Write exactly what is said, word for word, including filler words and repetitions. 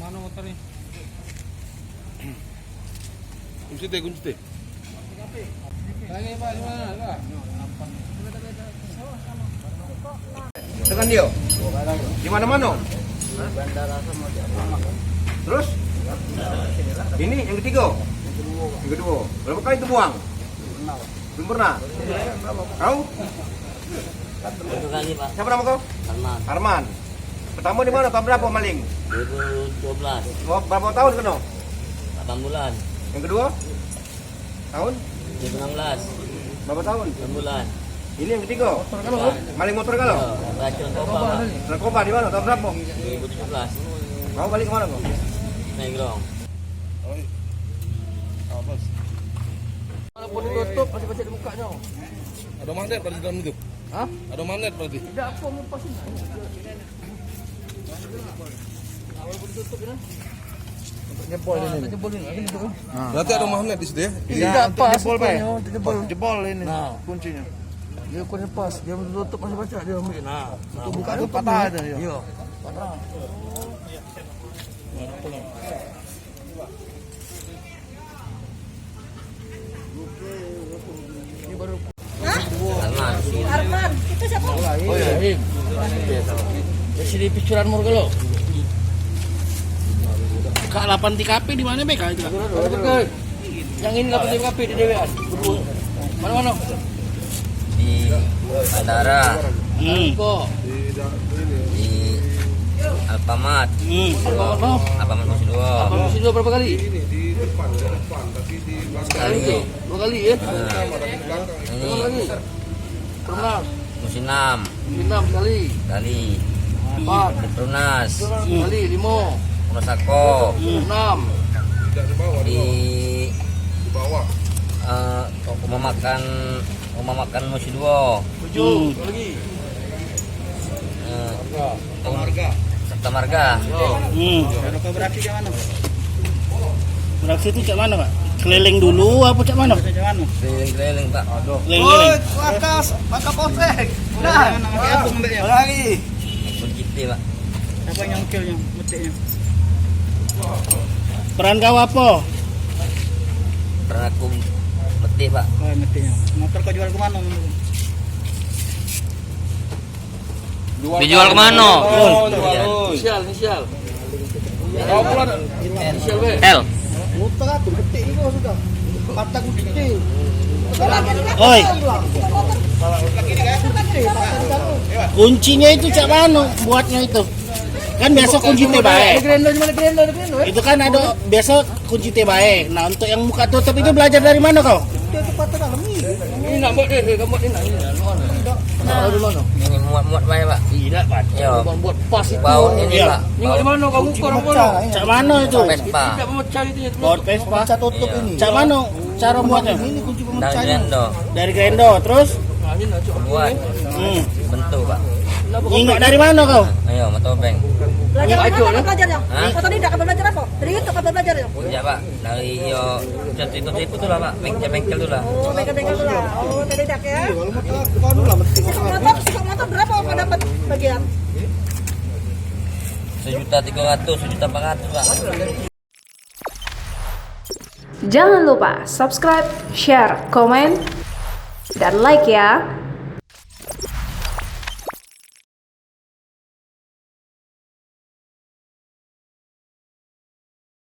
Mano motor ni? Kunci te, kunci te. Tekan dio. Di mano-mano. Terus? Ini yang ketiga. Yang kedua. Berapa kali tu buang? Belum pernah. Kau? Satu kali, Pak. Siapa nama kau? Arman. Arman. Pertama di mana? Tahun berapa maling? Dua ribu dua belas. Berapa tahun kena? Delapan bulan. Yang kedua? Tahun? Dua ribu enam belas. Berapa tahun? Enam bulan. Ini yang ketiga? Maling motor kalau? Ya, racun narkoba, Pak. Narkoba di mana? Tahun berapa? Dua ribu tujuh belas. Kau balik ke mana kau? Megrong. Walaupun ditutup, masih bisa dibukanya. Ada magnet pada dalam itu? Hah? Ada magnet berarti? Tidak apa, ngupas ini. Walaupun ditutup ini. Untuk jebol ini. Untuk jebol ini, ini tutup. Berarti ada magnet di situ ya? Tidak apa, jebol, Pak. Untuk jebol. Jebol ini. Nah, kuncinya. Dia kurang pas, dia tutup masih baca dia ambil. Nah, untuk buka tutup patah ada ya. Iya. Patah. Arman. Arman, itu siapa? Oh, iya. Dari sini picuran murga lo. Kak, delapan T K P di mana, Bek? Itu. Yang ini delapan T K P di dewean. Mana-mana? Di bandara. Hmm. Kok? Di Alfamart. Hmm. Alfamart, no? Alfamart Musi Dua. Alfamart Musi Dua berapa kali? Sekali. Dua kali, ya? Nah. Ini. Berapa kali? Perumnas. Musi Enam. Musi Enam sekali. Sekali. Empat. Di Perumnas. Sekali, lima. Perumnas Sako. Enam. Di, eh, rumah makan, rumah makan Musi Dua. Tujuh. Hmm. Satu lagi. Eh, Sabta Marga. Sabta Marga. Hmm. Beraksi cak mano? Beraksi tu cak mano, Pak? Keliling dulu apa cak mano? Keliling-keliling, Pak. Keliling-keliling. Woi, atas, maka polsek. Nah, lagi. Pun kita, Pak. Siapa yang kill yang metiknya? Peran kau apa? Peran aku metik, Pak. Oh, metiknya. Motor kau jual ke mana? Dijual ke mano? Oh, inisial, inisial. Inisial, weh. L. Muter aku, ketik juga sudah. Patah kunci. Oi. Kuncinyo itu cak mano buatnyo itu? Kan biaso kunci te bae. Itu kan ado biaso kunci te bae. Nah, untuk yang buka tutup itu belajar dari mano kau? Ini nak buat deh, nak buat ini. Ini muat-muat bae, Pak. Iyo, Pak. Buat pas itu. Baut ini, Pak. Tengok di mano kau ngukur apa? Cak mano itu? Vespa. Tidak pemecah itu ya. Baut Vespa. Pemecah tutup ini. Cak mano caro buatnyo? Ini kunci pemecahnya. Dari grendo. Dari grendo, terus? Buat. Hmm. Bentuk, Pak. Nyingok dari mano kau? Ayo, Matobeng. Belajar apa, belajar ya? Hah? Atau tidak, belajar apa? Dari YouTube apa belajar ya? Iya, Pak. Dari yo, cerita itu tu lah, Pak. Bengkel-bengkel tu lah. Oh, bengkel-bengkel tu lah. Oh, otodidak ya. Kalau mau tahu, kau dulu lah, mesti. Besok motor, besok motor berapa kau dapat bagian? Sejuta tiga ratus, sejuta empat ratus, Pak. Jangan lupa subscribe, share, komen, dan like ya.